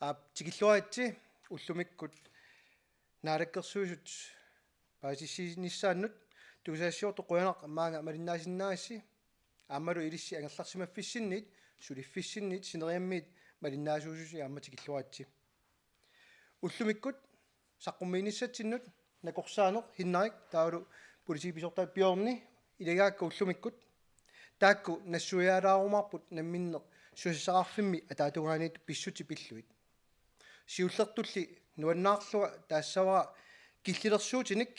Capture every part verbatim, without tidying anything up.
Aap, tikilluaritsi ullumikkut Naalakkersuisut paasissutissiinissaannut. Tusagassiortut qujanaq maanga malinnaasinnaassi. Aammalu ilissi angerlarsimaffissinniit, suliffissinniit, sineriammiit malinnaasuususi aamma tikilluaritsi. Ullumikkut saqqummiinissatsinnut nakorsaaneq Hinnarik taavalu politiit pisortaat Bjørni ilagigaakka ullumikkut. Taakku nassuiaalaarumaarput namminneq susassaqarfimmi ataatungaaniittut pissutsit pillugit. Siullertulli nuannaarlunga taassavara killilersuutinik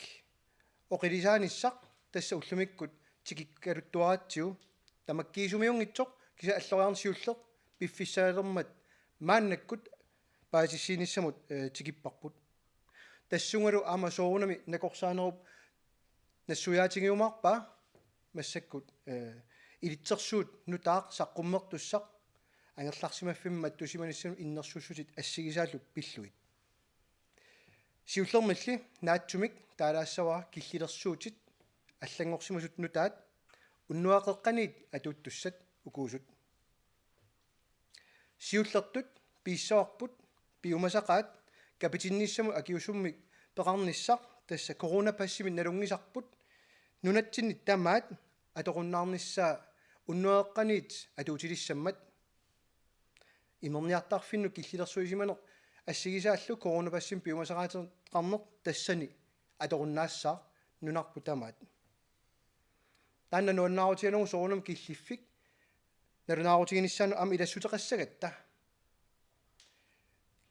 oqilisaanissaq, tassa ullumikkut tikikkaluttuaratsigu. Tamakkiisumiunngitsoq, kisianni alloriarneq siulleq piffissaalermat maannakkut paasissutissiinissamut, eh, tikipparput. Tassungalu aamma soorunami nakorsaanerup nassuiaatigiumaarpaa massakkut, eh, ilitsersuut nutaaq saqqummertussaq angerlarsimaffimmi mattussimanissamut innersuussutit assigisaallu pillugit. Siullermilli naatsumik taalaassavara killilersuutit allanngorsimasut nutaat unnuaqeqqaniit atuuttussat ukuusut. Siullertut piissavarput piumasaqaat kapitinnissamut akiuussummik peqarnissaq, tassa coronapassimik nalunngisarput nunatsinni tamaat atorunnaarnissaa unnuaqeqqaniit atuutilissammat. Imerniartarfinnut killilersuisimaneq assigisaallu coronapassimik piumasaqaateqarneq tassani atorunnaassaaq nunarput tamaat. Taanna nuannaarutigalugu soorunami killiffik nalunaarutiginissaanut aamma ilassuteqassagatta.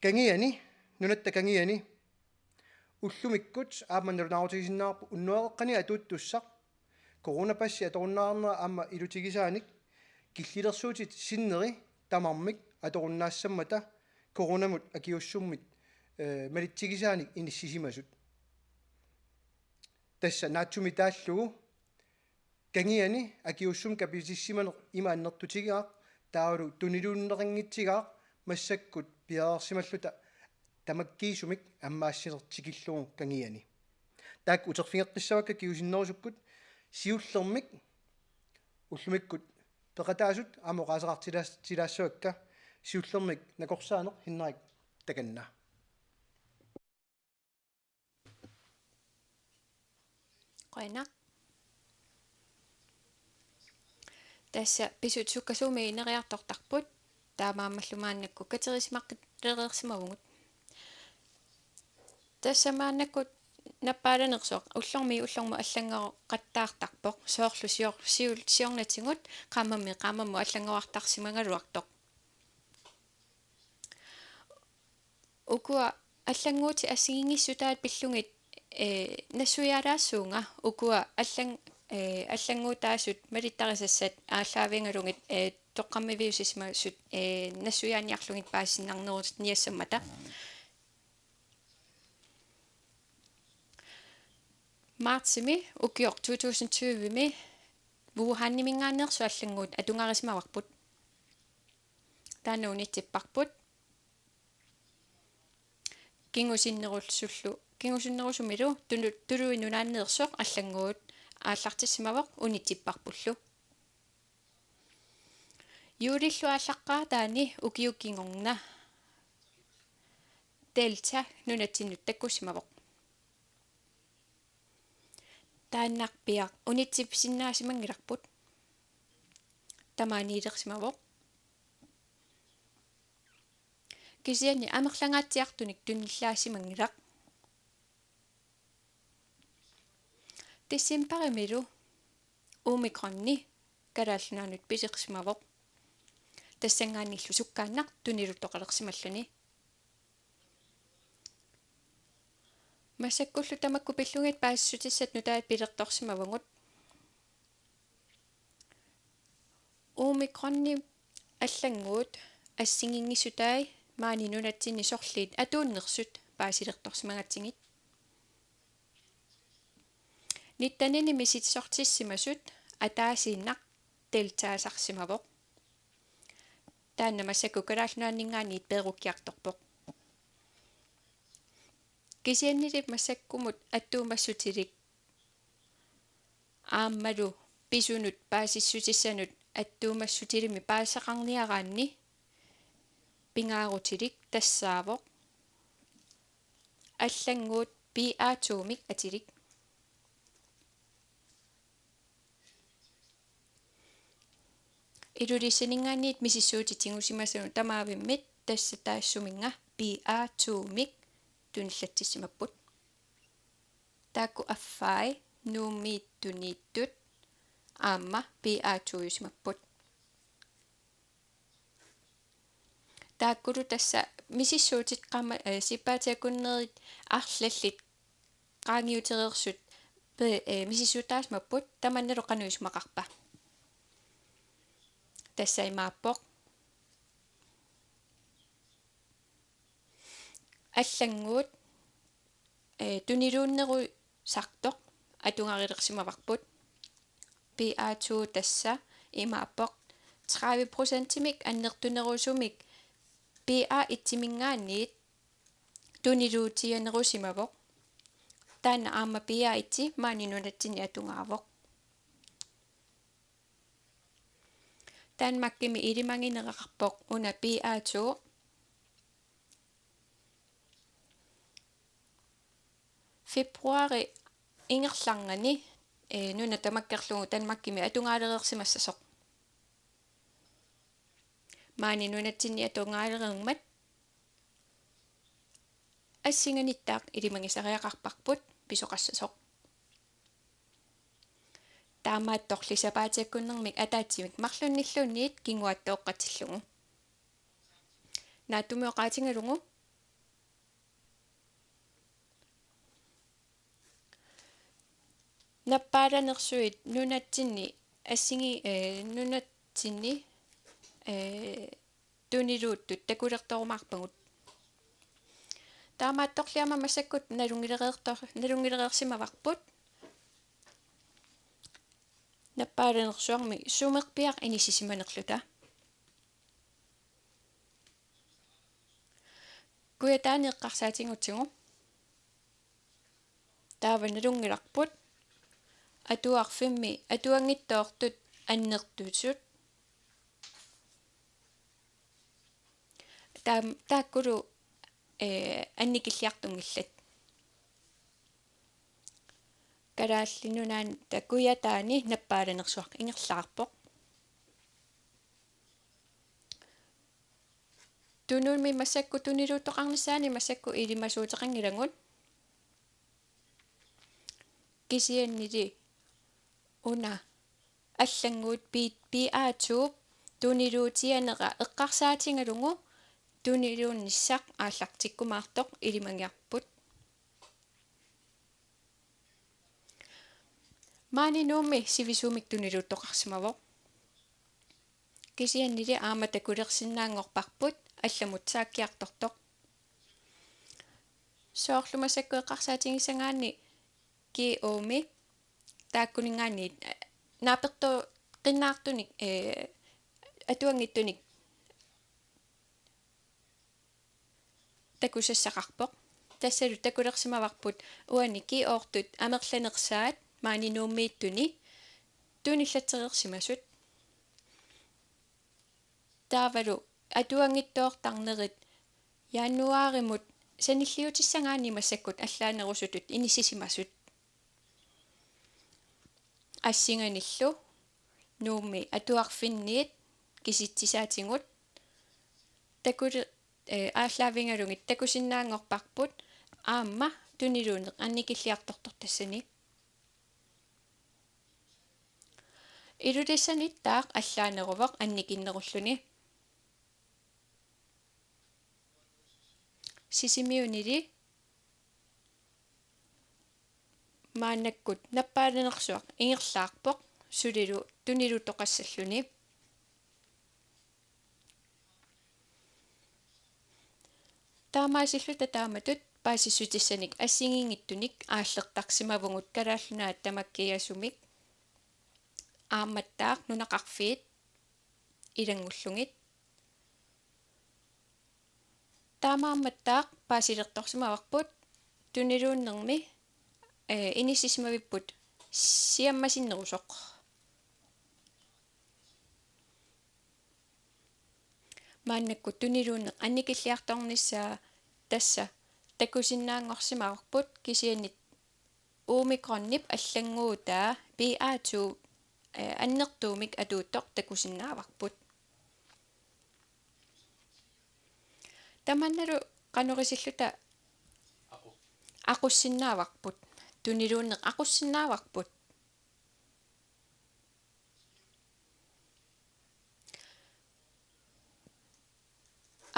Kangiani, nunatta Kangiani, ullumikkut aamma nalunaarutigisinnaavarput unnuaqeqqani atuuttussaq, coronapassi atorunnaarnera aamma ilutigisaanik, killilersuutit sinneri tamarmik atorunnaassammata coronamut akiuussummik, eh, malitsigisaanik inissisimasut. Tassa naatsumik taallugu Kangiani akiuussummik kapitissimaneq ima annertutigaaq, taavalu tuniluunneqanngitsigaaq massakkut piareersimalluta tamakkiisumik ammaassineq tikillugu Kangiani. Taakku uterfigeqqissavakka kingusinnerusukkut, siullermik ullumikkut peqataasut aamma oqaaseqartilaas-, tilaassavakka. Siullermik nakorsaaneq Hinnarik, takanna. Qujanaq. Tassa pisut sukkasuumik ineriartortarput, taamaammallu maannakkut katerisimaqqileriarsimavugut. Tassa maannakkut nappaalanersoq ullormiit ullormut allanngoraqattaartarpoq, soorlu sior-, siul-, siornatigut qaammammit qaammammut allanngorartarsimagaluartoq. Ukua allannguutit assigiinngissutaat pillugit, eh, nassuiaalaassuunga ukua allan-, eh, allannguutaasut malittarisassat aallaavigalugit, eh, toqqammaviusisimasut, eh, nassuiaaniarlugit paasisinnarnerusut niassammata. Martsimi ukioq to tusind tyve-mi Wuhaniminngaanneersut allannguutit atugarisimavarput. Taanna unitsipparput. Kingusinnerusullu, kingusinnerusumilu tunu-, Tuluit Nunaanneersoq allannguut aallartissimavoq unitsipparpullu. Juulillu aallaqqaataani ukiut kingorna Delta nunatsinnut takkussimavoq. Taannarpiaq unitsipisinnaasimanngillarput. Tamaaniilersimavoq. Kisianni amerlangaatsiartunik tunillaasimanngilaq. Decembarimilu Omikronni Kalaallit Nunaannut pilersimavoq. Tassanngaanniillu sukkaannaq tuniluttoqalersimalluni. Massakkullu tamakku pillugit paasissutissat nutaat pilertorsimavagut. Omikronni allannguut assigiinngissutai maani nunatsinni sorliit atuunnersut paasilertorsimagatsigit. Nittenimi misissortissimasut ataasiinnaq Deltaasarsimavoq. Taanna massakkut Kalaallit Nunaanninngaanniit peerukkiartorpoq. Kisiannili massakkumut attuumassutilik aammalu pisunut paasissutissanut attuumassutilimmik paasisaqarniaraanni pingaarutilik tassaavoq allannguut P A to-mik atilik. Ilulissaninngaanniit misissuutit tigusimasunut tamaavimmit tassa taassuminnga P A to-mik tunillatsissimapput. Taakku affai Nuummiit tuniittut aamma P A to-usimapput. Taakkulu tassa misissuutit qaama-, eh, sippaatiakunnerit arlallit qaangiutereersut pe-, eh, misissuutaasimapput, tamannalu qanoq isumaqarpa? Tassa imaappoq. Allannguut, eh, tuniluunnerusartoq atugarilersimavarput. P A to tassa imaappoq tredive procentimik annertunerusumik P A et-iminngaanniit tuniluutianerusimavoq. Taanna aamma P A et maani nunatsinni atugaavoq. Danmarkimi ilimagineqarpoq una P A to. Februaari ingerlanerani, eh, nuna tamakkerlugu Danmarkimi atugalereersimassasoq. Maani nunatsinni atugalereermat assinganittaaq ilimagisariaqarparput pisoqassasoq. Taamaattorli sapaatiakkunnermik ataatsimik marlunnilluunniit kinguaattooqqatillugu. Naatsumik oqaatigalugu. Nappaalanersuit nunatsinni assigi-, eh, nunatsinni, eh, tuniluuttut takulertorumaarpagut. Taamaattorli aamma massakkut nalunngilereertor-, nalunngilereersimavarput nappaalanersuarmi sumerpiaq inissisimanerluta. Kujataani eqqarsaatigigutsigu. Taava nalunngilarput atuarfimmi atuanngitsoortut annertusut. Taam-, taakkulu, eh, annikilliartunngillat. Kalaallit Nunaata Kujataani nappaalanersuaq ingerlaarpoq. Tunumi massakkut tuniluuttoqarnissaani massakkut ilimasuuteqanngilagut. Kisiannili una allannguut P-, P A to tuniluutianera eqqarsaatigalugu tuniluunnissaq aallartikkumaartoq ilimagiarput. Maani Nuummi sivisuumik tuniluuttoqarsimavoq. Kisiannili aamma takulersinnaanngorparput allamut saakkiartortoq. Soorlu massakkut eqqarsaatigissagaanni G O-mi taakkuninngaanniit, eh, naapertoqqinnaartunik, eh, atuanngitsunik takusassaqarpoq. Tassalu takulersimavarput uani G O-rtut amerlanersaat maani Nuummiittuni tunillatsereersimasut. Taavalu atuanngitsoortarnerit januaarimut sanilliutissagaanni massakkut allaanerusutut inissisimasut. Assinganillu Nuummi atuarfinniit kisitsisaatigut takuli-, eh, aallaavigalugit takusinnaanngorparput aamma tuniluunneq annikilliartortoq tassani. Ilulissaniittaaq allaaneruvoq annikinnerulluni. Sisimiunili maannakkut nappaalanersuaq ingerlaarpoq sulilu tuniluuttoqassalluni. Taamaasilluta taamatut paasissutissanik assigiinngitsunik aallertarsimavugut Kalaallit Nunaat tamakkiisumik. Aammattaaq nunaqarfiit ilanngullugit. Taamaammattaaq paasilertorsimavarput tuniluunnermi, eh, inissisimavipput siammasinnerusoq. Maannakkut tuniluunneq annikilliartornissaa tassa takusinnaanngorsimavarput, kisianni omikronip allannguutaa B A to, eh, annertuumik atuuttoq takusinnaavarput. Tamannalu qanorisilluta aqussinnaavarput, tuniluunneq aqussinnaavarput.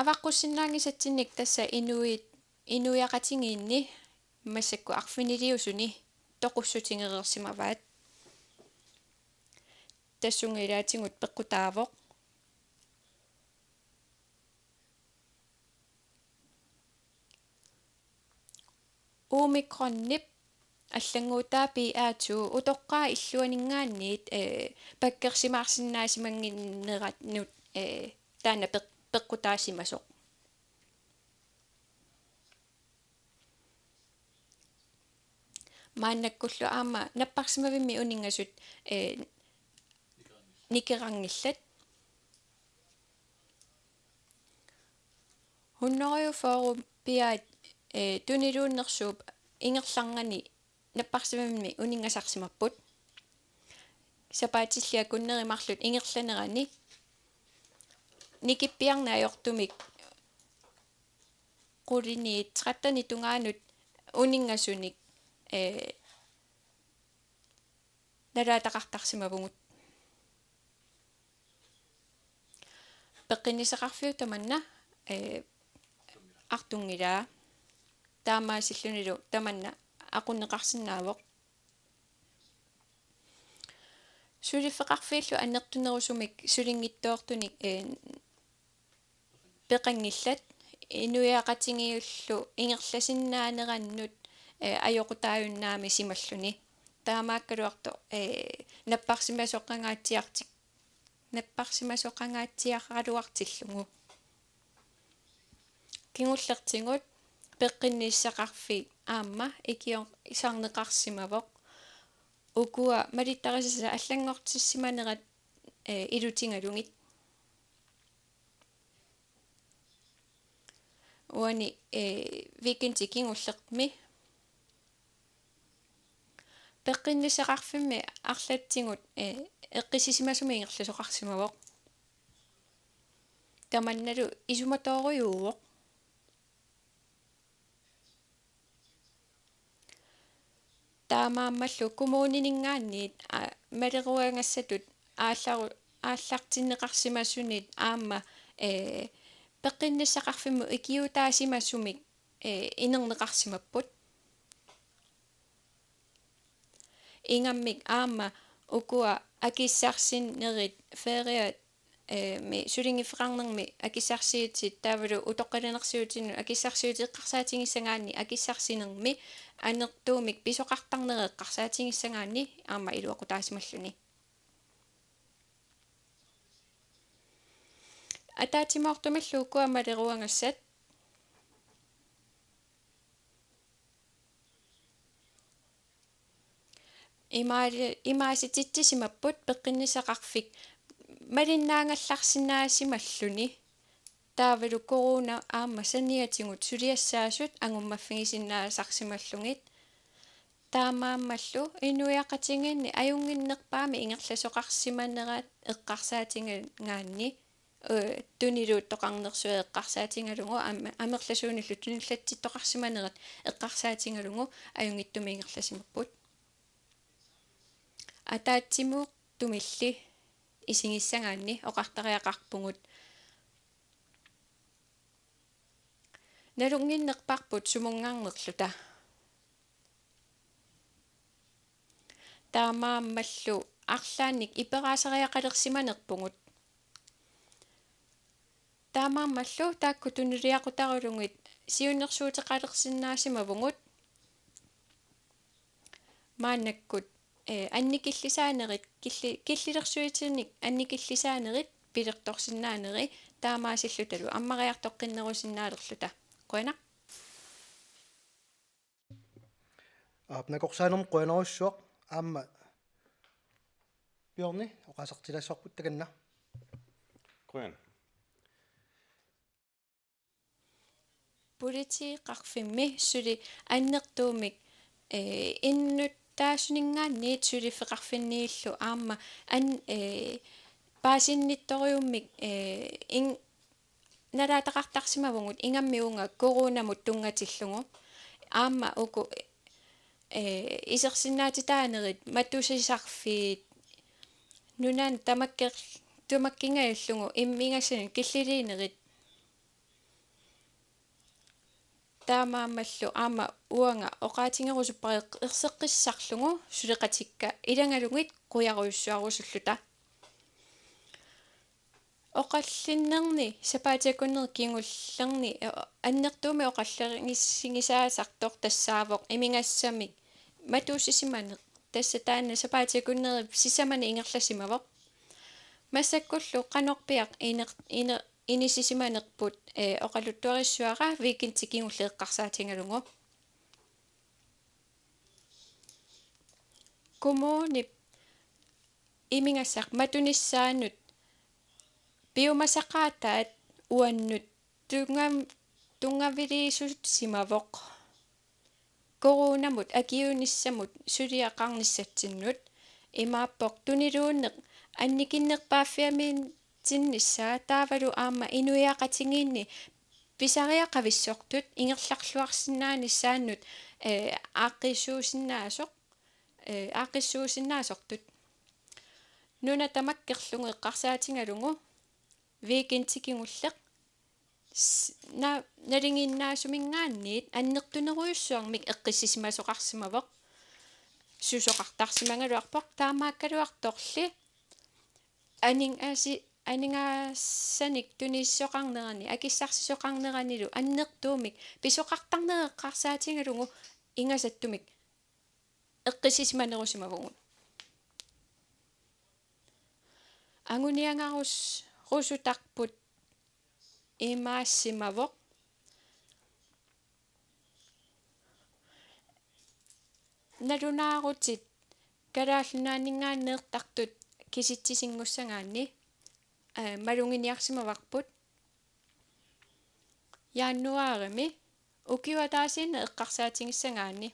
Avaqqussinnaanngisatsinnik tassa inuit, inuiaqatigiinni massakkut arfiniliusuni toqussutigereersimavaat. Tassunga ilaatigut peqqutaavoq. Omikronip allannguutaa B A to utoqqaat illuaninngaanniit, eh, pakkersimaarsinnaasimannginneranut, eh, taanna peq-, peqqutaasimasoq. Maannakkullu aamma napparsimavimmi uninngasut, eh, nikeranngillat. Hundrede fyrre piaat, eh, tuniluunnersuup ingerlanngani napparsimavimmi uninngasarsimapput. Sapaatilli akunneri marluk ingerlanerani nikippiarneq ajortumik qulini tretten tungaanut uninngasunik, eh, nalaataqartarsimavugut. Peqqinnissaqarfiup tamanna, eh, artunngilaa. Taamaasillunilu tamanna aqunneqarsinnaavoq. Suliffeqarfiillu annertunerusumik sulinngitsoortunik, eh, peqanngillat, inuiaqatigiillu ingerlasinnaanerannut, eh, ajoqutaajunnaamisimalluni. Taamaakkaluartoq, eh, napparsimasoqangaatsiartik-, napparsimasoqangaatsiaraluartillugu. Kingullertigut peqqinnissaqarfik aamma ikiorsaarneqarsimavoq. Ukua malittarisassat allanngortissimanerat, eh, ilutigalugit. Uani, eh, weekendip kingullermi peqqinnissaqarfimmi arlaatigut, eh, eqqissisimasumik ingerlasoqarsimavoq. Tamannalu isumatoorujussuuvoq. Taamaammallu kommunininngaanniit, a, maleruagassatut aallaru-, aallartinneqarsimasunit aamma, eh, peqqinnissaqarfimmut ikiuutaasimasumik, eh, inerneqarsimapput. Ingammik aamma ukua akissarsinerit ferie, eh, mi sulinngiffeqarnermi akissarsiutit taavalu utoqqalinersiutinut akissarsiutit eqqarsaatigissagaanni akissarsinermi annertuumik pisoqartarneri eqqarsaatigissagaanni aamma iluaqutaasimalluni. Ataatsimoortumillu ukua maleruagassat imaali-, imaasititsisimapput peqqinnissaqarfik malinnaagallarsinnaasimalluni. Taavalu corona aamma saniatigut suliassaasut angummaffigisinnaasassimallutik. Taamaammallu inuiaqatigiinni ajunnginnerpaamik ingerlasoqarsimanerat eqqarsaatigigaanni, eh, tuniluuttoqarnersuaq eqqarsaatigalugu amer-, amerlasuunillu tunillatsittoqarsimanerat eqqarsaatigalugu ajunngitsumik ingerlasimapput. Ataatsimoortumilli isigissagaanni oqartariaqarpugut: Nalunnginnerparput sumunngarnerluta. Taamaammallu arlaannik iperaasariaqalersimanerpugut. Taamaammallu taakku tunuliaqutaralugit siunnersuuteqalersinnaasimavugut. Maannakkut, eh, annikillisaanerit, killi-, killilersuitinik annikillisaanerit pilertorsinnaaneri taamaasillutalu ammariartoqqinnerusinnaalerluta. Qujanaq. Aap, nakorsaanermut qujanarsuaq. Aamma Bjørni oqaasertilaassavarput, takanna. Qujan. Politikeqarfimmi suli annertuumik, eh, innuttaasuninngaanniit suliffeqarfinniillu aamma an-, eh, paasinnittorujummik, eh, in-, nalaataqartarsimavugut ingammik uunga coronamut tunngatillugu. Aamma uku, eh, isersinnaatitaanerit, matusisarfiit, nunani tamakker-, tamakkingajallugu imigassanut killiliinerit. Taamaammallu aamma uanga oqaatigerusuppara erseqqissarlugu suleqatikka ilagalugit qujarujussuarusulluta. Oqallinnerni sapaatip akunneri kingullerni, eh, annertuumik oqallerigissigisaasartoq tassaavoq imigassamik matusisimaneq. Tassa taanna sapaatip akunneri sisamanik ingerlasimavoq. Massakkullu qanorpiaq iner-, iner-, inisisimanerput, eh, oqaluttuarissuara weekendi kingulleq eqqarsaatigalugu. Kommunip imigassaq matunissaanut piumasaqaataat uannut tunngam-, tunngaviliissusimavoq. Coronamut akiunissamut suliaqarnissatsinnut imaappoq tuniluunneq annikinnerpaaffiamintinnissaa taavalu aamma inuiaqatigiinni pisariaqavissortut ingerlalluarsinnaanissaannut, eh, aaqqissuusinnaasoq, eh, aaqqissuusinnaasortut. Nuna tamakkerlugu eqqarsaatigalugu weekendi kingulleq s-, na-, nalinginnaasuminngaanniit annertunerujussuarmik eqqissisimasoqarsimavoq susoqartarsimagaluarpoq, taamaakkaluartorli aningaasi-, aningaasaanik tunisoqarnerani, akissarsisoqarneranilu annertuumik pisoqartarneq eqqarsaatigalugu ingasattumik eqqissisimanerusimavugut. Anguniagarus-, rusutarput imaassimavoq. Nalunaarutit Kalaallit Nunaanninngaanneertartut kisitsisinngussangaanni, eh, maluginiarsimavarput. Januaarimi ukiup ataasiinnaq eqqarsaatigissagaanni,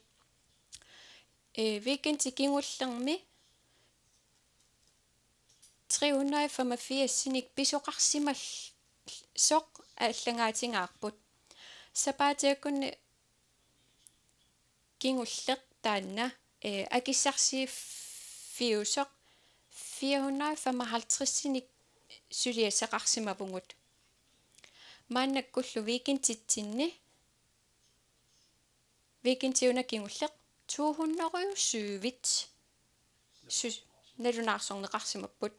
eh, weekendi kingullermi tre hundrede og femogfirsinik pisoqarsimasoq allagaatigaarput. Sapaatip akunneq kingulleq taanna, eh, akissarsiffiusoq fire hundrede og femoghalvtredsinik suliassaqarsimavugut. Maannakkullu weekenditsinni, weekendi una kingulleq to hundrede og syv sus-, nalunaarsorneqarsimapput.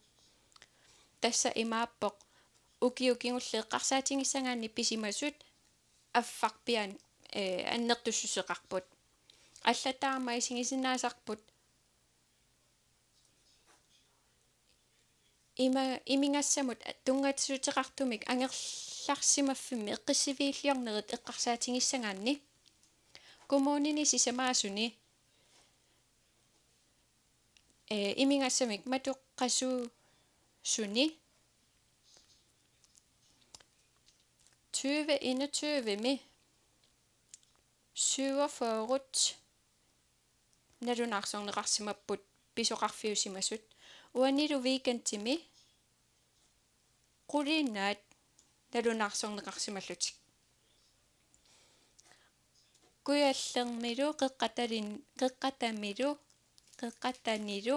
Tassa imaappoq ukiut kingulliit eqqarsaatigissagaanni pisimasut affarpiaat, eh, annertussuseqarput. Allattaaq aamma isigisinnaasarput ima-, imigassamut tunngassuteqartumik angerlarsimaffimmi eqqissiviilliornerit eqqarsaatigissagaanni kommunini sisamaasuni, eh, imigassamik matoqqasuusuni tyve enogtyve-mi syvogfyrre nalunaarsorneqarsimapput pisoqarfiusimasut. Uanilu weekendimi qulingiluat nalunaarsorneqarsimallutik. Kujallermilu qeqqatalin-, qeqqatamilu, qeqqatanilu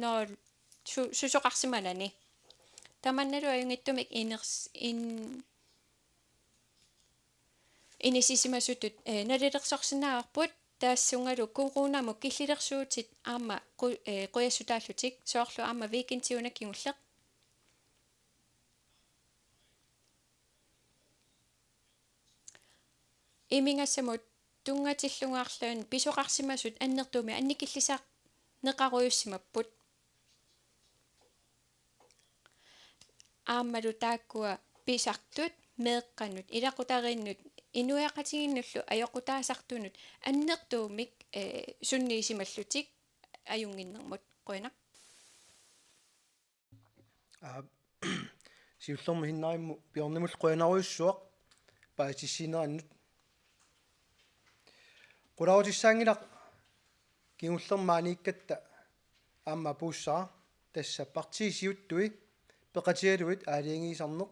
nul su-, susoqarsimanani. Tamannalu ajunngitsumik iners-, in-, inissisimasutut, eh, nalilersorsinnaavarput, taassumalu coronamut killilersuutit aamma qu-, eh, qujassutaallutik, soorlu aamma weekendi una kingulleq. Imigassamut tunngatillugu arlaanni pisoqarsimasut annertuumik annikillisarneqarujussimapput. Aammalu taakkua pisartut meeqqanut, ilaqutariinnut, inuiaqatigiinnullu ajoqutaasartunut annertuumik, eh, sunniisimallutik ajunnginnermut. Qujanaq. Aa, siullermik Hinnaarimmi Bjørnimut qujanarujussuaq paasissinnerannut. Qularutissaanngilaq kingullermi maaniikkatta aamma apuussara, tassa partiit siuttui peqatigalugit aalajangiisarneq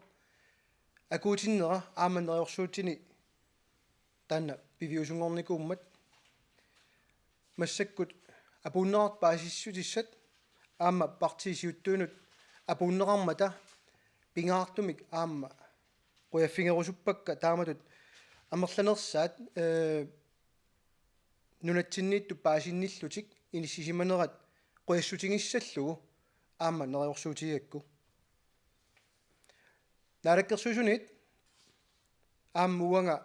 akuutinnera aamma neriorsuutini taanna piviusunngornikuummat. Massakkut apuunneqartut paasissutissat aamma partiit siuttuinut apuunneqarmata pingaartumik aamma qujaffigerusuppakka taamatut amerlanersaat, ee, nunatsinniittut paasinnillutik inissisimanerat qujassutigissallugu aamma neriorsuutigigakku. Naalakkersuisuniit aamma uanga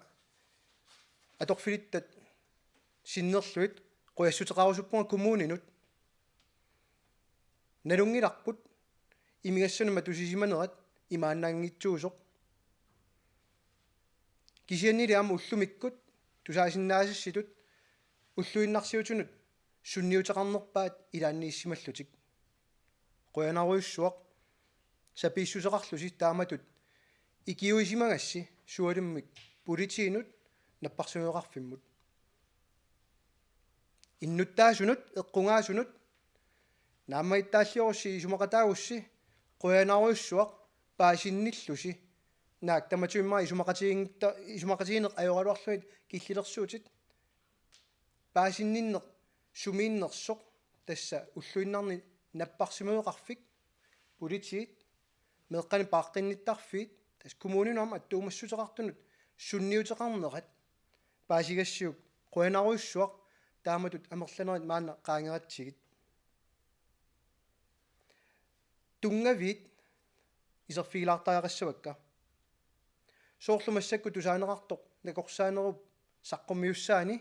atorfilittat sinnerlugit qujassuteqarusuppunga kommuninut. Nalunngilarput imigassanut matusisimanerat imaannaanngitsuusoq. Kisiannili aamma ullumikkut tusaasinnaasassinut ulluinnarsiutinut sunniuteqarnerpaat ilaanniissimallutik. Qujanarujussuaq sapiissuseqarlusi taamatut ikiuisimagassi sualummik politiinut napparsimmaveqarfimmut. Innuttaasunut, eqqugaasunut, naammagittaalliorussi isumaqataagussi, qujanarujussuaq paasinnillusi. Naak tamatigut immaqa isumaqatigiinngitsoq, isumaqatigiinneq ajoraluarlugit killilersuutit. Paasinninneq sumiinnersoq tassa ulluinnarni napparsimmaveqarfik, politiit, meeqqanik paaqqinnittarfiit, tassa kommuninut aamma attuumassuteqartunut sunniuteqarnerat paasigassiuk qujanarujussuaq taamatut amerlanerit maanna qaangeratsigit. Tunngaviit iserfigilaartariaqassavakka. Soorlu massakkut tusaaneqartoq nakorsaanerup saqqummiussaani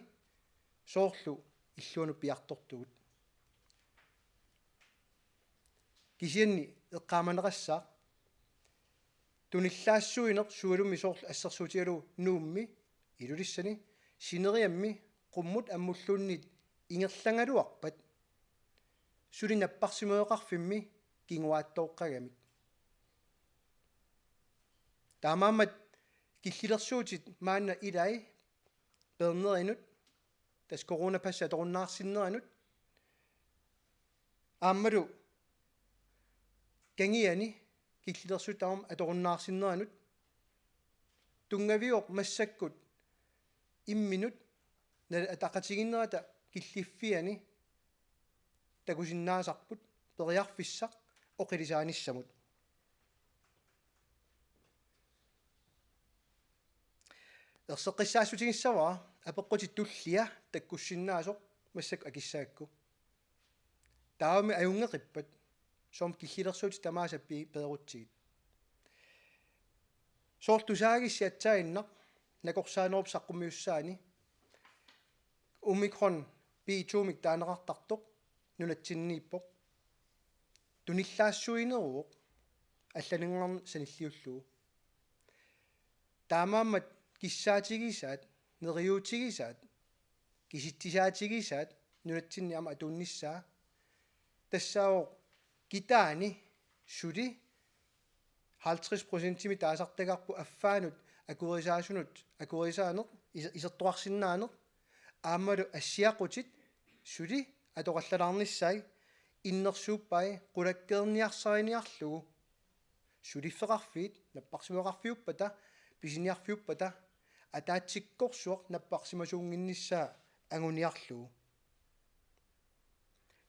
soorlu illuanut piartortugut. Kisianni eqqaamaneqassaaq tunillaassuineq sualummik soorlu assersuutigalugu Nuummi, Ilulissani, sineriammi qummut ammulluunniit ingerlagaluarpat suli napparsimmaveqarfimmi kinguaattooqqagamik. Taamaammat killilersuutit maanna ilai peernerinut, tassa coronapassi atorunnaarsinneranut, aammalu kangiani killilersuutit tamarmik atorunnaarsinneranut, tunngaviuvoq massakkut imminut nal-, ataqatigiinnerata killiffiani takusinnaasarput periarfissaq oqilisaanissamut. Erseqqissaassutigissaguara apeqqutit tullia takkussinnaasoq massakkut akissagakku. Taavami ajunngeqippat, soormi killilersuutit tamaasa pi-, peerutsigit. Soorlu tusaagissi aatsaannaq nakorsaanerup saqqummiussaani Omicron B to-mik taaneqartartoq nunatsinniippoq. Tunillaassuineruvoq allaninngarn sanilliullugu. Taamaammat kissaatigisaat, neriuutigisaat, kisitsisaatigisaat nunatsinni aamma atuunnissaa. Tassaavoq kitaani suli halvtreds procentimik taasartagarput affaanut akuerisaasunut, akuerisaaneq, is-, isertoqarsinnaaneq, aammalu assiaqutit suli atoqallalaarnissaat innersuuppai qulakkeerniarsariniarlugu. Suliffeqarfiit napparsimmaveqarfiuppata, pisiniarfiuppata, ataatsikkorsuaq napparsimasuunnginnissaa anguniarlugu.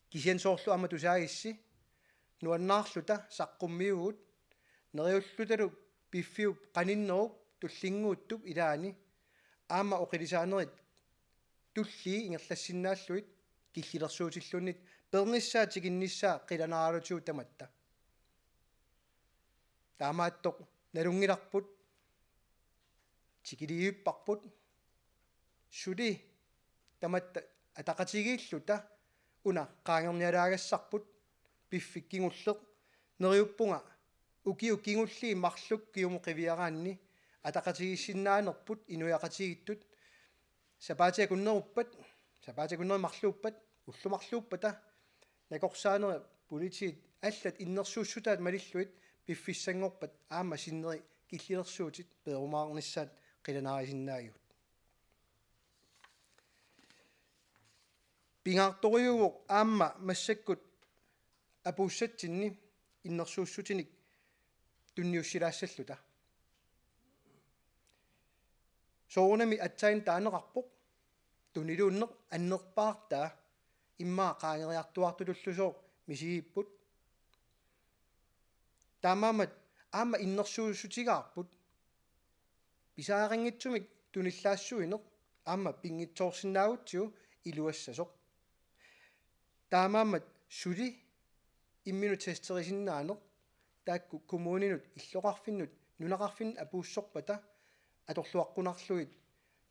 Kisianni soorlu aamma tusaagissi, nuannaarluta saqqummiuvugut, neriullutalu piffiup qaninnerup tullinnguuttup ilaani aamma oqilisaanerit tullii ingerlassinnaallugit killilersuutilluunniit peernissaa tikinnissaa qilanaaralutigu tamatta. Taamaattoq nalunngilarput, tikilivipparput, suli tamatta ataqatigiilluta una qaangernialaagassarput, piffik kingulleq, neriuppunga ukiut kingulliit marluk kingumut qiviaraanni ataqatigiissinnaanerput inuiaqatigiittut, sapaatip akunneruppat, sapaatip akunnerit marluuppat, ullut marluuppata, nakorsaanerit politiit allat innersuussutaat malillugit piffissanngorpat aamma sinneri killilersuutit peerumaarnissaat qilanaarisinnaagigut. Pingaartorujuuvoq aamma massakkut apuussatsinni innersuussutinik tunniussilaassalluta. Soorunami aatsaat taaneqarpoq, tuniluunneq annerpaartaa immaqa qaangeriartuaartutullusooq misigipput. Taamaammat aamma innersuussutigaarput. Pisariaqanngitsumik tunillaassuineq aamma pinngitsoorsinnaagutsigu iluassasoq. Taamaammat suli imminut testerisinnaaneq taakku kommuninut, illoqarfinnut, nunaqarfinnut apuussorpata atorluaqqunarlugit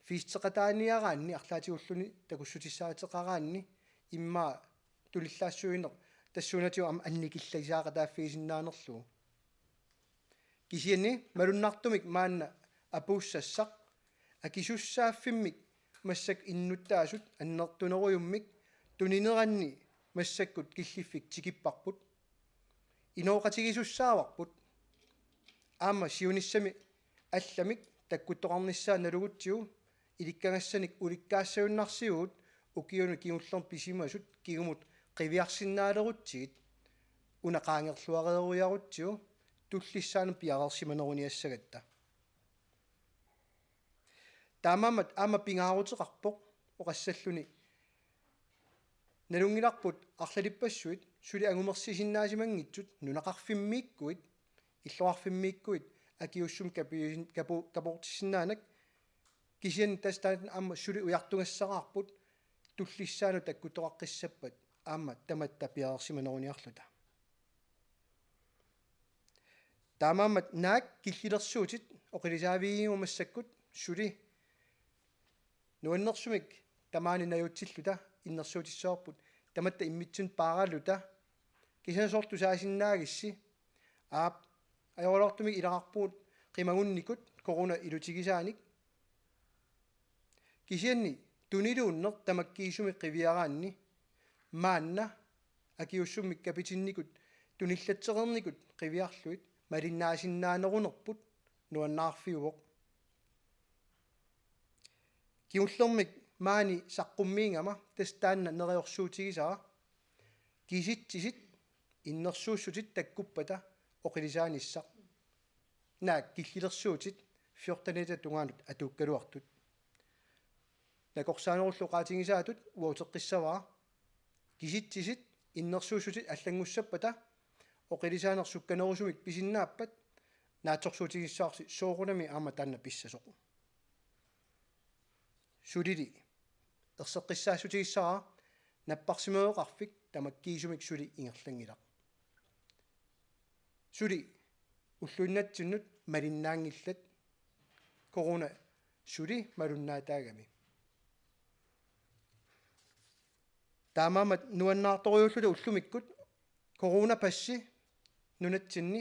feesteqataaniaraanni arlaatigulluunniit takussutissaateqaraanni immaqa tunillaassuineq tassuunatigut aamma annikillagisaaqataaffigisinnaanngillugu. Kisianni malunnartumik maanna apuussassaq akisussaaffimmik massakkut innuttaasut annertunerujummik tunineranni massakkut killiffik tikipparput. Inooqatigisussaavarput. Aamma siunissami allamik takkuttoqarnissaa nalugutsigu ilikkagassanik ulikkaassagunarsivugut ukiuni kingullerni pisimasut kingumut qiviarsinnaalerutsigit una qaangerluareerujarutsigu tullissaanut piareersimaneruniassagatta. Taamaammat aamma pingaaruteqarpoq oqassalluni nalunngilarput arlalippassuit suli angumersisinnaasimanngitsut nunaqarfimmiikkuit, illoqarfimmiikkuit akiuussummik kapiusin-, kapu-, kapoortissinnaanerat, kisianni tassa taanna aamma suli ujartugassaraarput tullissaanut takkuttoqaqqissappat aamma tamatta piareersimaneruniarluta. Taamaammat naak killilersuutit oqilisaavigigigut massakkut suli nuannersumik tamaani najuutsilluta innersuutissavarput tamatta immitsinnut paaraluta. Kisianni soorlu tusaasinnaagissi? Aap, ajoraluartumik ilaqarpugut qimagunnikut corona ilutigisaanik. Kisianni tuniluunneq tamakkiisumik qiviaraanni maanna akiuussummik kapitinnikut tunillatseqernikut qiviarlugit malinnaasinnaanerunerput nuannaarfiuvoq. Kingullermik maani saqqummiigama tassa taanna neriorsuutigisara: kisitsisit innersuussutit takkuppata oqilisaanissaq. Naak killilersuutit fjortenita tungaanut atuukkaluartut. Nakorsaanerullu oqaatigisaatut uaguteqqissavara: kisitsisit innersuussutit allanngussappata oqilisaaneq sukkanerusumik pisinnaappat naatsorsuutigissavarsi soorunami aamma taanna pissasoq. Sulili erseqqissaassutigissaraa napparsimaveqarfik tamakkiisumik suli ingerlanngilaq. Suli ulluinnatsinnut malinnaanngillat, corona suli malunnaataagami. Taamaammat nuannaartorujuulluta ullumikkut coronapassi nunatsinni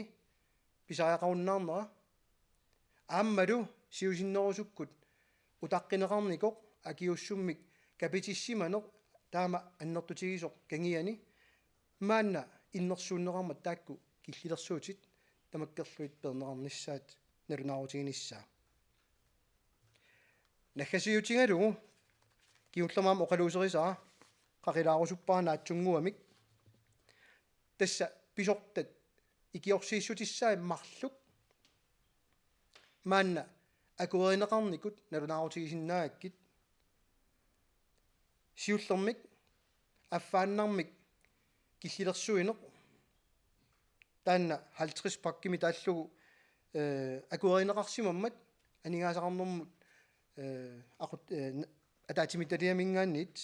pisariaqarunnaarnera. Aammalu siusinnerusukkut utaqqineqarnikoq akiuussummik kapitissimaneq taama annertutigisoq kangiani maanna innersuunneqarmat taakku killilersuutit tamakkerlugit peerneqarnissaat nalunaarutiginissaa. Naggasiutigalugu kingullermik aamma oqaluuserisara qaqilaarusuppara naatsunnguamik. Tassa pisortat ikiorsiissutissaat marluk maanna akuerineqarnikut nalunaarutigisinnaagakkit. Siullermik affaannarmik killilersuineq, taanna halvtreds pakkemik taallugu, eh, akuerineqarsimammat aningaasaqarnermut, eh, aqut-, eh, n-, ataatsimiititaliaminngaanniit.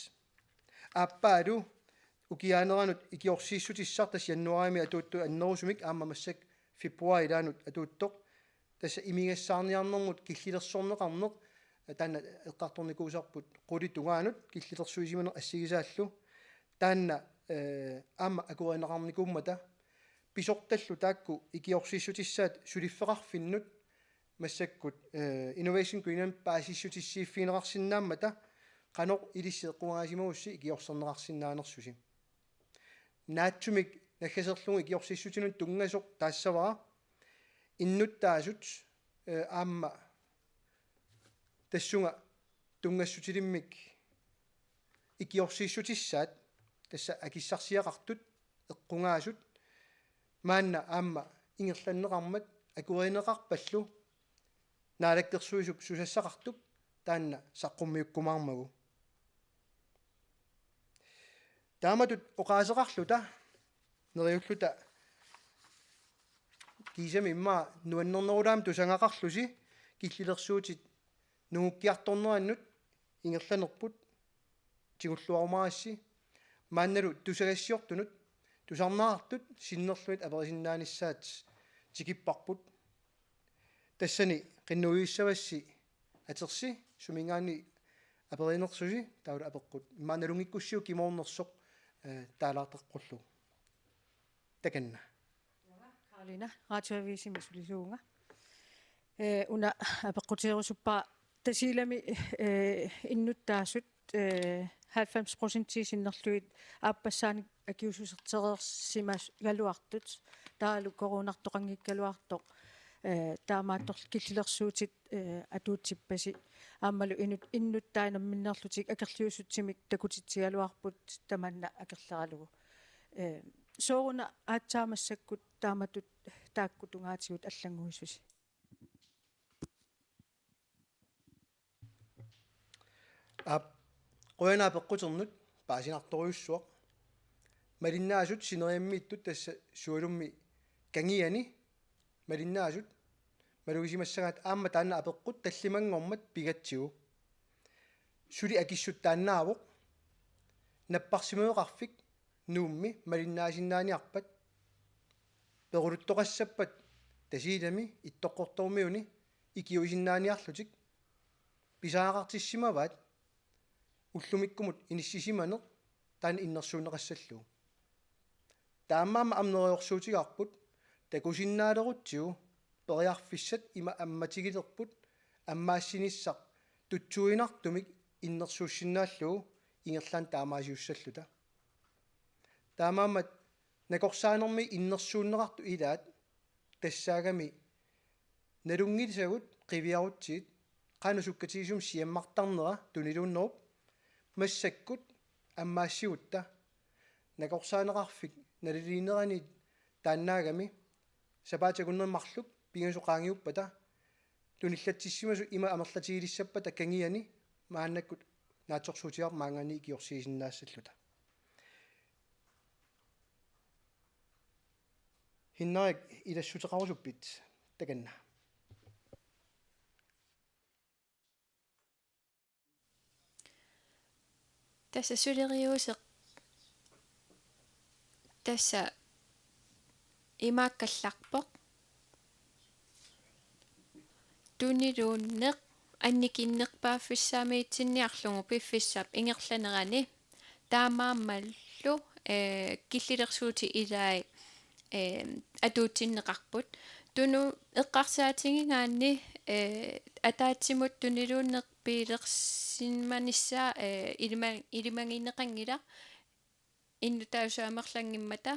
Aappaalu ukiaaneranut ikiorsiissutissaq, tassa januaarimi atuuttoq annerusumik aamma massakkut februaarip ilaanut atuuttoq. Tassa imigassaarniarnermut killilersorneqarneq, eh, taanna eqqartornikuusarput qulit tungaanut killilersuisimaneq assigisaallu. Taanna, eh, aamma akuerineqarnikuummata pisortallu taakku ikiorsiissutissaat suliffeqarfinnut massakkut, eh, Innovation Greenland paasissutissiiffigineqarsinnaammata qanoq ilissi eqqugaasimagusi ikiorserneqarsinnaanersusi. Naatsumik naggaserlugu ikiorsiissutinut tunngasoq taassavara innuttaasut, eh, aamma tassunga tunngassutilimmik ikiorsiissutissaat, tassa akissarsiaqartut eqqugaasut, maanna aamma ingerlanneqarmat akuerineqarpallu Naalakkersuisup susassaqartup taanna saqqummiukkumaarmagu. Taamatut oqaaseqarluta neriulluta kiisami immaqa nuannernerulaamik tusagaqarlusi killilersuutit nungukkiartornerannut ingerlanerput tigulluarumaarassi, maannalu tusagassiortunut tusarnaartut sinnerlugit aperisinnaanissaat tikipparput. Tassani qinnuigissavassi atersi suminngaanniit aperinersusi taavalu apeqqut. Immaqa nalunngikkussiuk kimoornersoq, eh, taalaarteqqullugu. Takanna. Karolina, Radioavisimi sulisuuvunga. Eh, una apeqqutigerusuppara Tasiilami, eh, innuttaasut, eh, halvfems procentii sinnerlugit aappassaanik akiuussutereersimagaluartut, taavalu coronartoqanngikkaluartoq, eh, taamaattorli killilersuutit, eh, atuutsippasi. Aammalu inut-, innuttaat namminneerlutik akerliussutsimik takutitsigaluarput tamanna akerleralugu. Eh, sooruna aatsaat massakkut taamatut taakku tungaatigut allannguisusi? Aap, qujanaq apeqquternut, paasinartorujussuaq. Malinnaasut sineriammiittut, tassa sualummi kangiani malinnaasut malugisimassagaat aamma taanna apeqqut tallimanngormat pigatsigu. Suli akissut taannaavoq: Napparsimmaveqarfik Nuummi malinnaasinnaaniarpat peruluttoqassappat Tasiilami Ittoqqortoormiuni ikiuisinnaaniarlutik pisariaqartissimavaat ullumikkumut inissisimaneq taanna innersuunneqassallugu. Taamaammat aamma neriorsuutigaarput takusinnaalerutsigu periarfissat ima ammatigilerput ammaassinissaa tutsuiginartumik innersuussinnaallugu ingerlaannaq taamaasiussalluta. Taamaammat nakorsaanermi innersuunneqartut ilaat tassaagami nalunngisagut qiviarutsigit qanoq sukkatigisumik siammartarnera tuniluunnerup massakkut ammaassivugut. Nakorsaaneqarfik naliliineraniit taannaagami sapaatip akunneri marluk pingasut qaangiuppata tunillatsissimasut ima amerlatigilissappata kangiani maannakkut naatsorsuutigaarput maanngaanniit ikiorsiisinnaassalluta. Hinnarik, ilassuteqarusuppit? Takanna. Tassa suleriuseq tassa imaakkallarpoq: Tuniluunneq annikinnerpaaffissaamiitsinniarlugu piffissap ingerlanerani. Taamaammallu, eh, killilersuutit ilai, eh, atuutsinneqarput. Tunut eqqarsaatigigaanni, eh, ataatsimut tuniluunneq piilersimanissaa, eh, ilima-, ilimagineqanngilaq innuttaasut amerlanngimmata.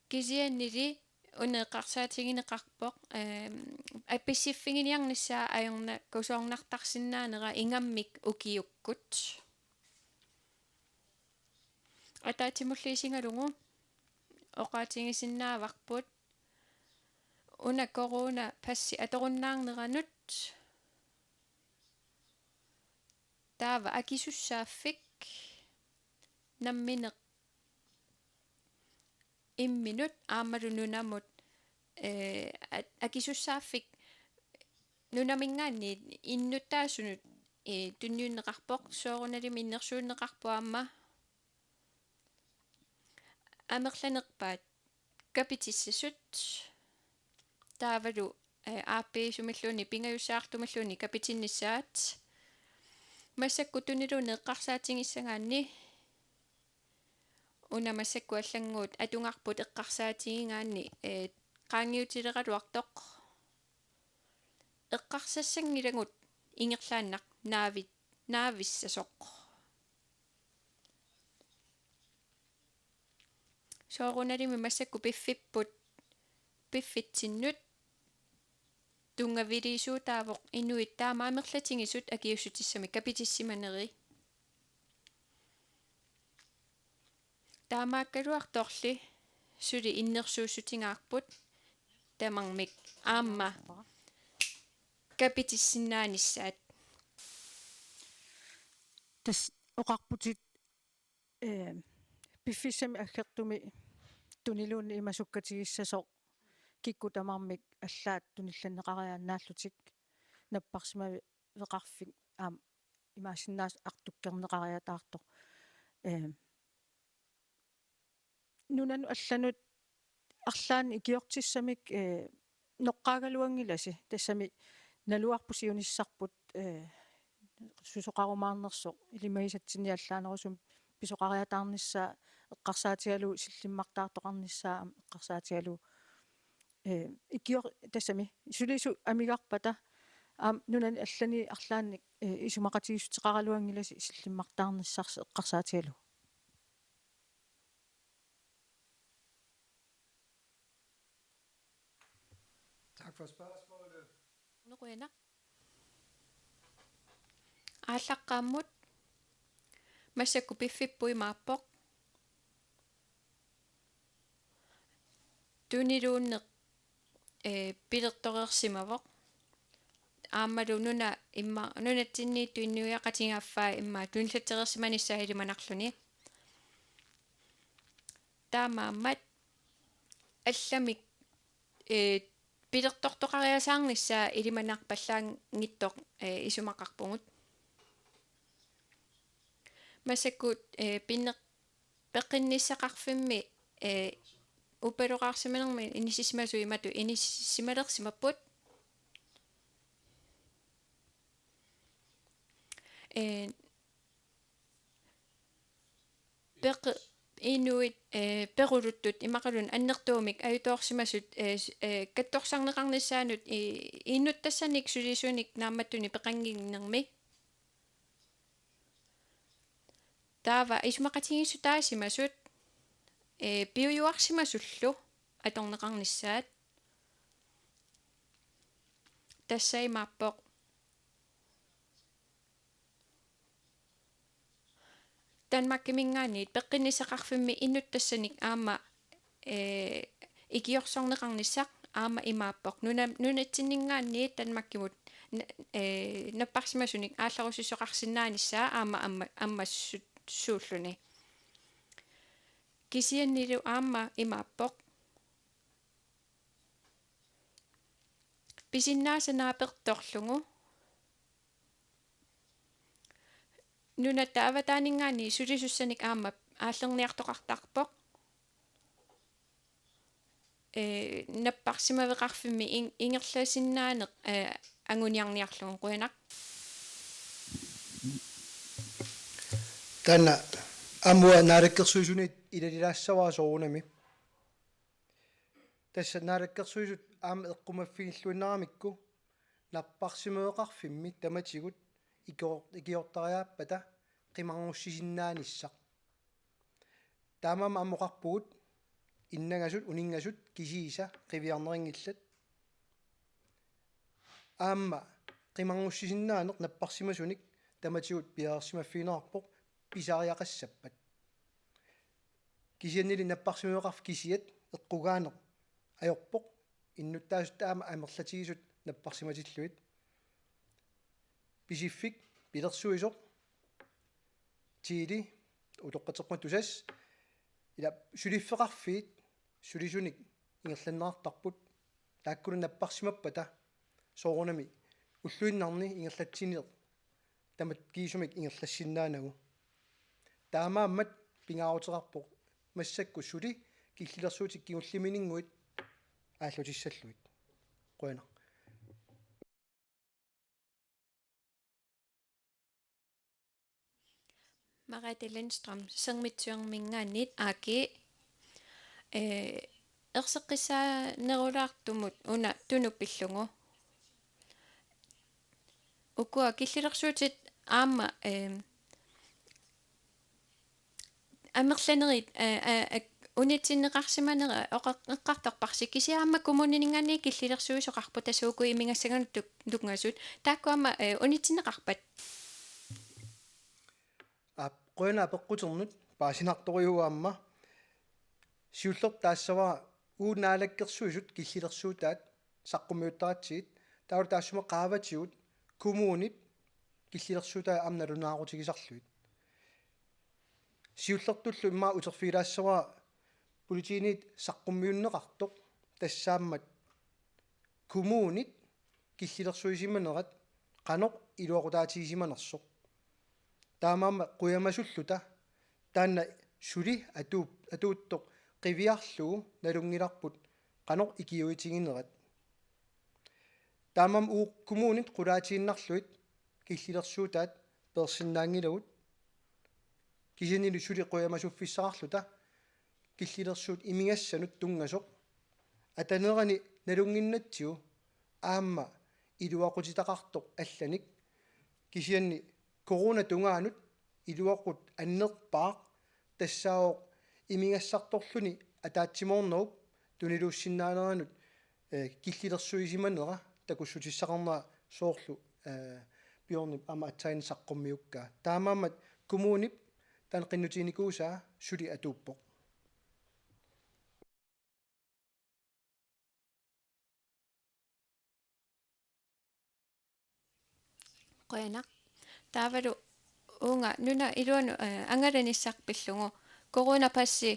Kisiannili una eqqarsaatigineqarpoq, ehm, apissiffiginiarnissaa ajornakusoornartarsinnaanera ingammik ukiukkut. Ataatsimullu isigalugu oqaatigisinnaavarput una coronapassi atorunnaarneranut taava akisussaaffik nammineq imminut aammalu nunamut, eh, a-, akisussaaffik nunaminngaanniit innuttaasunut, eh, tunniunneqarpoq, soorunalimi innersuunneqarpoq aamma amerlanerpaat kapitissasut taavalu, eh, aappiisumilluunniit pingajussaartumilluunniit kapitinnissaat. Massakkut tuniluunneq eqqarsaatigissagaanni una massakkut allannguut atugarput eqqarsaatigigaanni, eh, qaangiutileraluartoq eqqarsassanngilagut ingerlaannaq naavi-, naavissasoq. Soorunalimi massakkut piffipput, piffitsinnut tunngaviliisuutaavoq inuit taama amerlatigisut akiuussutissamik kapitissimaneri. Taamaakkaluartorli suli innersuussutigaarput tamarmik aamma kapitissinnaanissaat. Tassa oqarputit, eh, piffissami aggertumi tuniluunniit ima sukkatigissasoq kikkut tamarmik allaat tunillanneqariaannaallutik napparsimaveqarfik aamma imaassinnaavoq artukkerneqariataartoq. Eh, nunanut allanut arlaannik ikiortissamik, eh, noqqaagaluanngilasi, tassami naluarput siunissarput, eh, susoqarumaarnersoq ilimagisatsinnik allaanerusumik pisoqariataarnissaa eqqarsaatigalugu sillimmartaartoqarnissaa aamma eqqarsaatigalugu, eh, ikior-, tassami sulisut amigarpata aamma nunani allani arlaannik, eh, isumaqatigiissuteqaraluanngilasi sillimmartaarnissarsi eqqarsaatigalugu. Tak for spørgsmålet. Qujanaq. Aallaqqaammut massakkut piffissap imaappoq. Tuniluunneq, eh, pilertoreersimavoq. Aammalu nuna imma-, nunatsinniittut inuiaqatigiit affaa immaqa tunillatereersimanissaa ilimanarluni. Taamaammat allamik, eh, pilertortoqariasaarnissaa ilimanarpallaanngitsoq, eh, isumaqarpugut. Massakkut, eh, pinneq-, peqqinnissaqarfimmi, eh, upperoqarsimanermi inissisimasut imatut inissisimalersimapput. Eh, peq-, inuit, eh, peruluttut imaluunniit annertuumik ajutoorsimasut, eh, s-, eh, katsorsarneqarnissaannut i-, inuttassanik sulisunik naammattunik peqannginnermi. Taava isumaqatigiissutaasimasut, eh, piujuarsimasullu atorneqarnissaat. Tassa imaappoq Danmarkiminngaanniit peqqinnissaqarfimmi inuttassanik aamma, eh, ikiorsorneqarnissaq aamma imaappoq. Nuna-, nunatsinninngaanniit Danmarkimut n-, eh, napparsimasunik aallarusissoqarsinnaanissaa aamma amma-, ammassuulluni. Kisiannili aamma imaappoq. Pisinnaasaq naapertorlugu. Nunatta avataaninngaanniit sulisussanik aamma aallerniartoqartarpoq. Eh, napparsimaveqarfimmi in-, ingerlasinnaaneq, eh, anguniarniarlugu. Qujanaq. Taanna aamma Naalakkersuisuniit ilalilaassavara soorunami. Tassa Naalakkersuisut aamma eqqumaffigilluinnaramikku napparsimaveqarfimmi tamatigut ikior-, ikiortariaappata qimarngussisinnaanissaq. Taamaammat aamma oqarpugut innangasut uninngasut kisiisa qiviarnerinngillat. Aamma qimarngussisinnaaneq napparsimasunik tamatigut piareersimaffigineqarpoq pisariaqassappat. Kisiannili napparsimaveqarfik kisiat eqqugaaneq ajorpoq innuttaasut aamma amerlatigisut napparsimatillugit. Pisiffik pilersuisoq Tiili utoqqatserpunga Tusass ila suliffeqarfiit sulisunik ingerlanneqartarput taakkulu napparsimappata soorunami ulluinnarni ingerlatsineq tamakkiisumik ingerlassinnaanagu. Taamaammat pingaaruteqarpoq massakkut suli killilersuutit kingullimininnguit aallutissallugit. Qujanaq. Merete Lindstrøm, Sermitsiorminngaanniit A G. Eh, erseqqissaanerulaartumut una Tunuk pillugu. Ukua killilersuutit aamma, eh, amerlanerit, eh, eh, eh, unitsinneqarsimanera oqar-, eqqartorparsi kisianni aamma kommuninngaanniit killilersuisoqarput tassa uku imigassanganut tuk-, tunngasut. Taakku aamma, eh, unitsinneqarpat? Aap, qujanaq apeqquternut, paasinartorujuuvoq aamma. Siullertut taassavara uagut naalakkersuisut killilersuutaat saqqummiuttaratsigit, taavalu taassuma qaavatigut kommunit killilersuutaat aamma nalunaarutigisarlugit. Siullertullu immaqa uterfigilaassavara politiinit saqqummiunneqartoq, tassaammat kommunit killilersuisimanerat qanoq iluaqutaatigisimanersoq. Taamaammat qujamasulluta taanna suli atuup-, atuuttoq qiviarlugu nalunngilarput qanoq ikiuitiginerat. Taamaammat uagut kommunit qulaatiinnarlugit killilersuutaat peersinnaanngilagut. Kisiannili suli qujamasuffissaqarluta killilersuut imigassanut tunngasoq atanerani nalunnginnatsigu aamma iluaqutitaqartoq allanik, kisianni corona tungaanut iluaqutaq annerpaaq tassaavoq imigassartorluni ataatsimoornerup tuniluussinnaaneranut, eh, killilersuisimanera takussutissaqarnera, soorlu, eh, Bjørnip aamma aatsaannguaq saqqummiukkaa. Taamaammat kommunip taanna qinnutiginikuusaa suli atuuppoq. Qujanaq. Taavalu uunga nunap iluanut, eh, angalanissaq pillugu coronapassi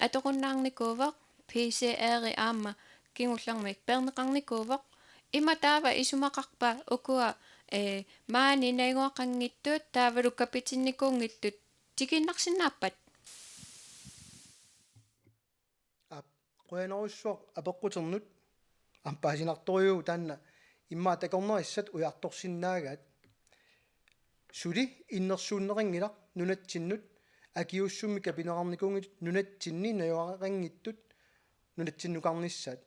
atorunnaarnikuuvoq, P C R-i aamma kingullermik peerneqarnikuuvoq. Ima taava isumaqarpa ukua, eh, maani najugaqanngitsut taavalu kapitinnikuunngitsut tikiinnarsinnaappat? Aap, qujanarsuaq apeqquternut. Aamma paasinartorujuuvoq taanna immaqa takornarissat ujartorsinnaagaat. Suli innersuunneqanngilaq nunatsinnut akiuussummik kapineqarnikuunngitsut nunatsinni najugaqanngitsut nunatsinnukarnissaat.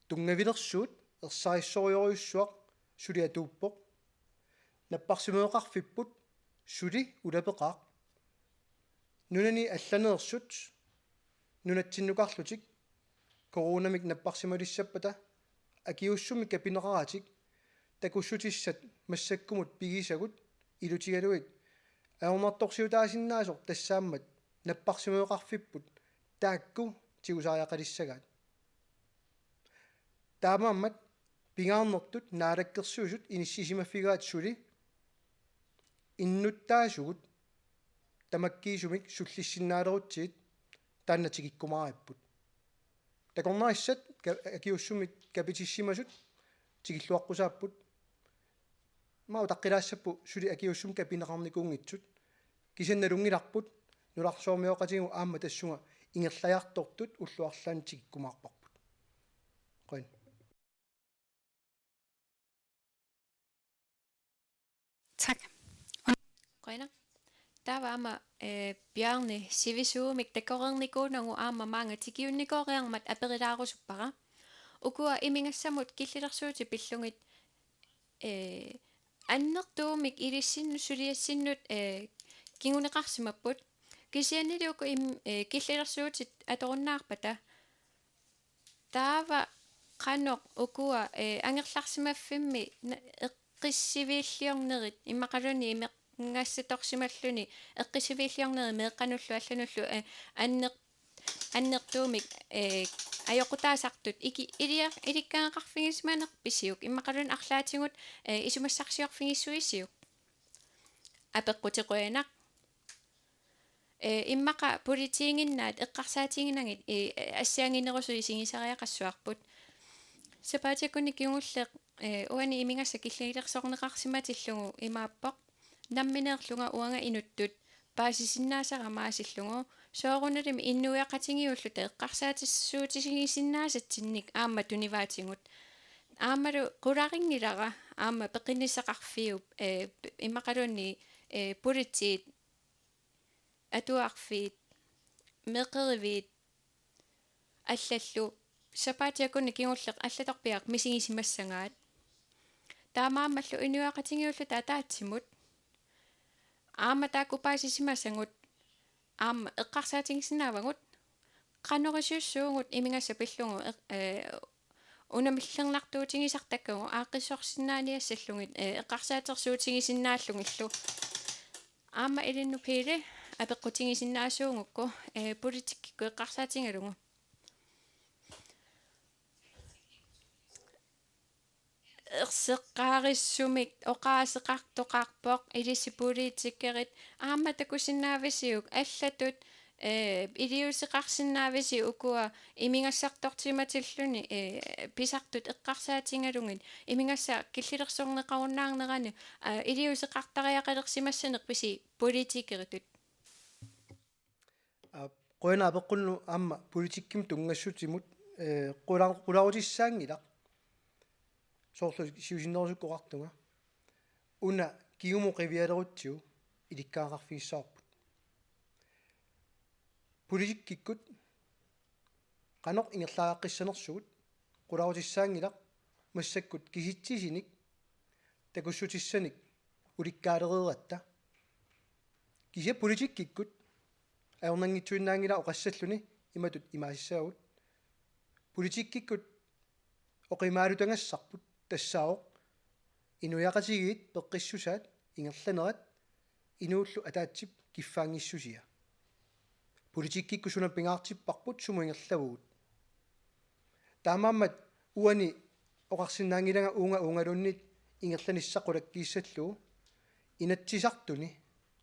Tunngavilersuut ersarissorujorujussuaq suli atuuppoq. Napparsimmaveqarfipput suli ulapeqaaq. Nunani allaneersut nunatsinnukarlutik coronamik napparsimmalissappata akiuussummik kapineqaratik takussutissat massakkumut pigisagut ilutigalugit ajornartorsiutaasinnaasoq tassaammat napparsimmaveqarfipput taakku tigusariaqalissagaat. Taamaammat pingaarnertut naalakkersuisut inissisimaffigaat suli innuttaasugut tamakkiisumik sullissinnaalerutsigit taanna tikikkumaaripput. Takornarissat ka-, akiuussummik kapitissimasut tikilluaqqusaapput. Aamma utaqqilaassapput suli akiuussummik kapineqarnikuunngitsut. Kisianni nalunngilarput nunarsuarmioqatigut aamma tassunga ingerlajartortut ullut arlaanni tikikkumaarparput. Qujan. Tak. Qujanaq. Taava aamma, eh, Bjarne sivisuumik takoreernikuunagu aamma maanga tikiunnikooriarmat aperilaarusuppara. Ukua imigassamut killilersuutit pillugit, eh, annertuumik ilissinnut suliassinnut, eh, kinguneqarsimapput. Kisiannili uku im-, eh, killilersuutit atorunnaarpata. Taava qanoq ukua, eh, angerlarsimaffimmi na-, eqqissiviilliornerit immaqaluunniit imeq-, ngassatorsimalluni eqqissiviilliornerit meeqqanullu allanullu, eh, anner-, annertuumik, eh, ajoqutaasartut iki-, ilia-, ilikkagaqarfigisimanerpisiuk immaqaluunniit arlaatigut, eh, isumassarsiorfigissuisiuk? Apeqqutit qujanaq. Eh, immaqa politiiginnaat eqqarsaatiginagit, eh, assigiinnerusoq isigisariaqassuarput. Sapaatip-akunnit kingulleq, eh, uani imigassaq killilersorneqarsimatillugu imaappoq: Nammineerlunga uanga inuttut paasisinnaasara maasillugu, soorunalimi inuiaqatigiilluta eqqarsaatissuutigisinnaasatsinnik aamma tunivaatigut. Aammalu qularinngilaq aamma peqqinnissaqarfiup, eh, immaqaluunniit, eh, politiit, atuarfiit, meeqqeriviit allallu sapaatip-akunnit kingulleq allatorpiaq misigisimassagaat. Taamaammallu inuiaqatigiilluta ataatsimut aamma taakku paasisimasagut aamma eqqarsaatigisinnaavagut, qanorisiussuugut imigassaq pillugu eq-, eh, unamillernartuutigisartakkagut aaqqissorsinnaaniassallugit, eh, eqqarsaatersuutigisinnaallugillu. Aamma ilinnut Pele, apeqqutigisinnaasuugukku, ee, politikkikkut eqqarsaatigalugu. Erseqqaarissumik oqaaseqartoqarpoq, ilissi politikerit aamma takusinnaavisiuk allatut, ee, iliuuseqarsinnaavisi ukua imigassartortiumatilluni, ee, pisartut eqqarsaatigalugit imigassaq killilersorneqarunnaarnerani, aa, iliuuseqartariaqalersimassanerpisi politikeritut? Aa, qujanaq apeqqunnut aamma politikkimut tunngassutimut, ee, qula-, qularutissaanngilaq. Soorlu siusinnerusukkut oqartunga. Una kingumut qivialerutsigu ilikkagaqarfigissavarput. Politikkikkut qanoq ingerlaaqqissanersugut qularutissaanngilaq, massakkut kisitsisinik takussutissanik ulikkaalereeratta. Kisianni politikkikkut ajornanngitsuinnaanngilaq oqassalluni imatut imaasissaagut. Politikkikkut oqimaalutagassarput tassaavoq inuiaqatigiit peqqissusaat ingerlanerat inuullu ataatsip kiffaanngissusia. Politikkikkut suna pingaartipparput, sumut ingerlavugut? Taamaammat uani oqarsinnaanngilanga uunga uungaluunniit ingerlanissaq qulakkiissallugu Inatsisartuni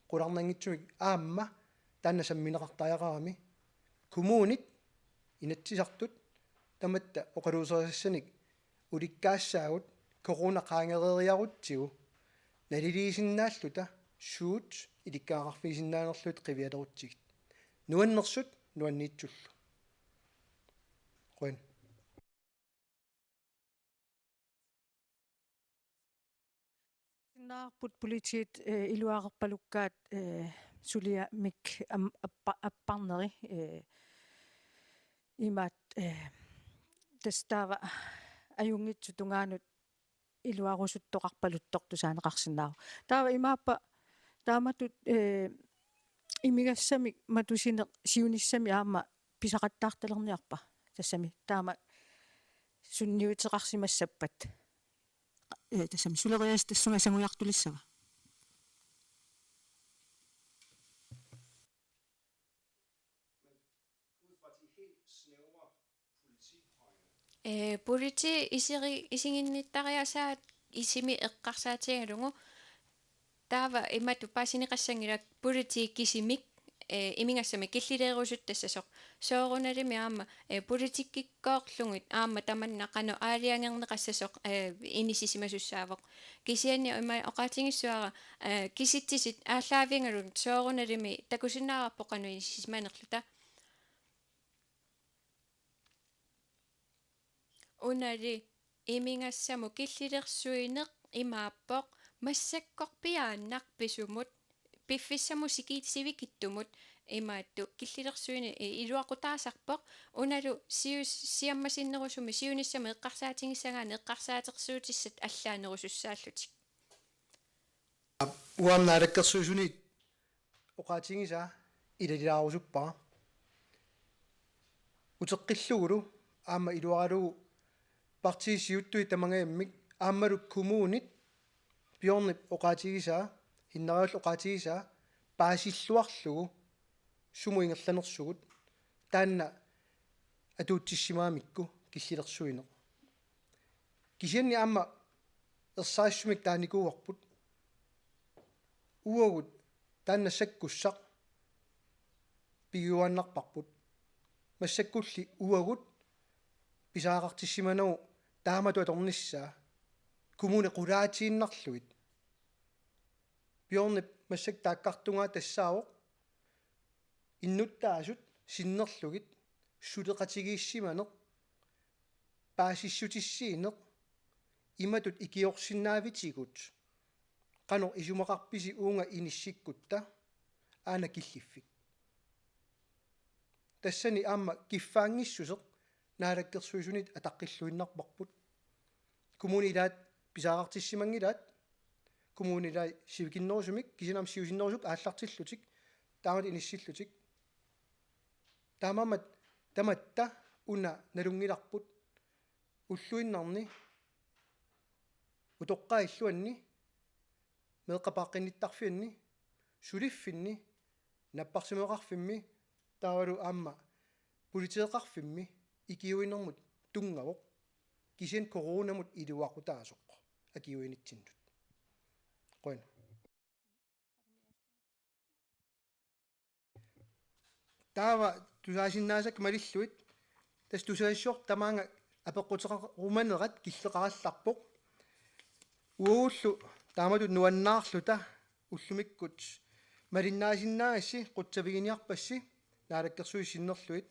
qularnanngitsumik aamma taanna sammineqartariaqarami. Kommunit Inatsisartut tamatta oqaluuserisassanik ulikkaassaagut corona qaangereeriarutsigu naliliisinnaalluta suut ilikkagaqarfigisinnaanerlugit qivialerutsigit. Nuannersut nuanniitsullu. Qujan. Sinnaapput politiit, eh, iluaqarpalukkaat, eh, suliamik am-, appa-, apparneri, eh, imaat, eh, tassa taava ajunngitsut tungaanut iluarusuttoqarpaluttoq tusaaneqarsinnaavoq. Taava imaappa taamatut, eh, imigassamik matusineq siunissami aamma pisaqattaartalerniarpa? Tassami taama sunniuteqarsimassappat. Eh, tassami suleriaaseq tassunga sangujartulissava? Ee, politi iseri-, isiginnittariasaat isimi eqqarsaatigalugu. Taava imatut paasineqassanngilaq politi kisimik, ee, imigassamik killileerusuttaassasoq. Soorunalimi aamma, ee, politikkikkoorlugit aamma tamanna qanoq aalajangerneqassasoq, ee, inissisimasussaavoq. Kisianni ima oqaatigissavara, ee, kisitsisit aallaavigalugit soorunalimi takusinnaavarput qanoq inissisimanerluta. Unali imigassamut killilersuineq imaappoq massakkorpiaannarpisumut piffissamut siki-, sivikitsumut imaattoq killilersuineq i-, iluaqutaasarpoq, unalu sius-, siammasinnerusumik siunissami eqqarsaatigissagaanni eqqarsaatersuutissat allaanerusussaallutik. Uanga Naalakkersuisuniit oqaatigisaa ilalilaarusuppara. Uteqqillugulu aamma iluaralugu partiit siuttui tamangajammik aammalu kommunit Bjørnip oqaatigisaa, Hinnariallu oqaatigisaa paasilluarlugu sumut ingerlanersugut taanna atuutsissimagamikku killilersuineq. Kisianni aamma ersarissumik taanikuuarput. Uagut taanna sakkussaq pigiuaannarparput. Massakkulli uagut pisariaqartissimanagu taamatut atornissaa kommuni qulaatiinnarlugit. Bjørnip massakkut taakkartugaa tassaavoq innuttaasut sinnerlugit suleqatigiissimaneq, paasissutissiineq, imatut ikiorsinnaavitigut, qanoq isumaqarpisi uunga inissikkutta aana killiffik. Tassani aamma kiffaanngissuseq Naalakkersuisuniit ataqqilluinnarparput. Kommunit ilaat pisariaqartissimanngilaat, kommunit ilaat sivikinnerusumik, kisianni aamma siusinnerusukkut aallartillutik, taamatut inissillutik. Taamaammat tamatta una nalunngilarput ulluinnarni, utoqqaat illuanni, meeqqat paaqqinnittarfianni, suliffinni, Napparsimmaveqarfimmi taavalu aamma politeeqarfimmi ikiuinermut tunngavoq, kisianni coronamut iluaqutaasoq akiuinitsinnut. Qujan. Taava tusaasinnaasakka malillugit, tassa tusagassiortut tamaanga apeqquteqarumanerat killeqarallarpoq. Uagullu taamatut nuannaarluta ullumikkut malinnaasinnaassi qutsaviginiarpassi naalakkersuisut sinnerlugit.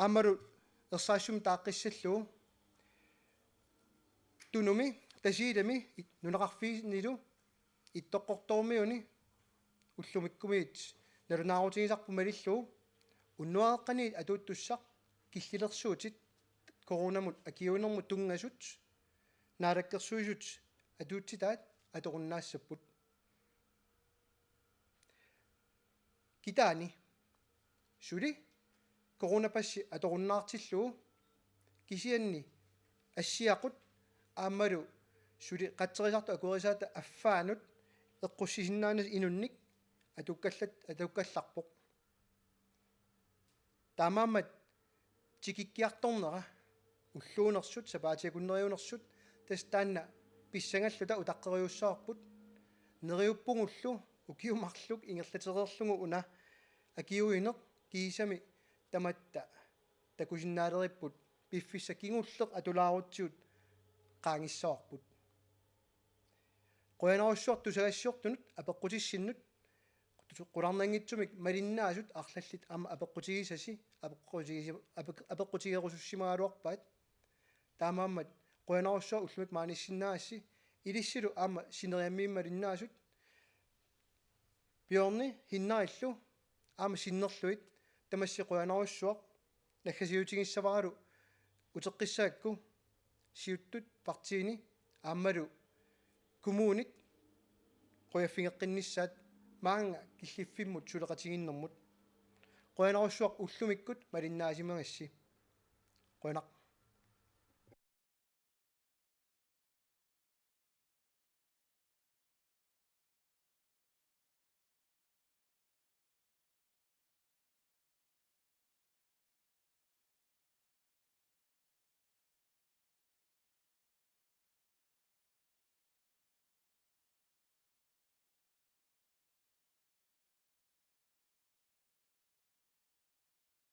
Aammalu ersarissumik taaqqissallugu Tunumi Tasiilami nunaqarfinnilu Ittoqqortoormiuni ullumikkumiit nalunaarutigisarput malillugu unnuareqqaniit atuuttussaq killilersuutit coronamut akiuinermut tunngasut naalakkersuisut atuutsitaat atorunnaassapput. Kitaani suli coronapassi atorunnaartillugu kisianni assiaqut aammalu suli qatserisartut akuerisaata affaannut eqqussisinnaanani inunnik atukkallat-, atukkallarpoq. Taamaammat tikikkiartornera ulluunersut, sapaatip akunneriunersut, tassa taanna pissangalluta utaqqeriussavarput. Neriuppugullu ukiut marluk ingerlatereerlugu una akiuineq kiisami tamatta takusinnaaleripput piffissaq kingulleq atulaarutsigu qaangissavarput. Qujanarsuaq tusagassiortunut apeqqutissinnut, qularnanngitsumik malinnaasut arlallit aamma apeqqutigisasi, apeqqutigisi-, apeq-, apeqqutigerusussimagaluarpaat. Taamaammat qujanarsuaq ullumikkut maanissinnaagassi, ilissilu aamma sineriammiit malinnaasut, Bjørni Hinnarillu aamma sinnerlugit, tamassi qujanarsuaq, naggasiutigissavaralu uteqqissagakku siuttut partiini aammalu kommunit qujaffigeqqinnissaat maanga killiffimmut suleqatigiinnermut. Qujanarsuaq ullumikkut malinnaasimagassi. Qujanaq.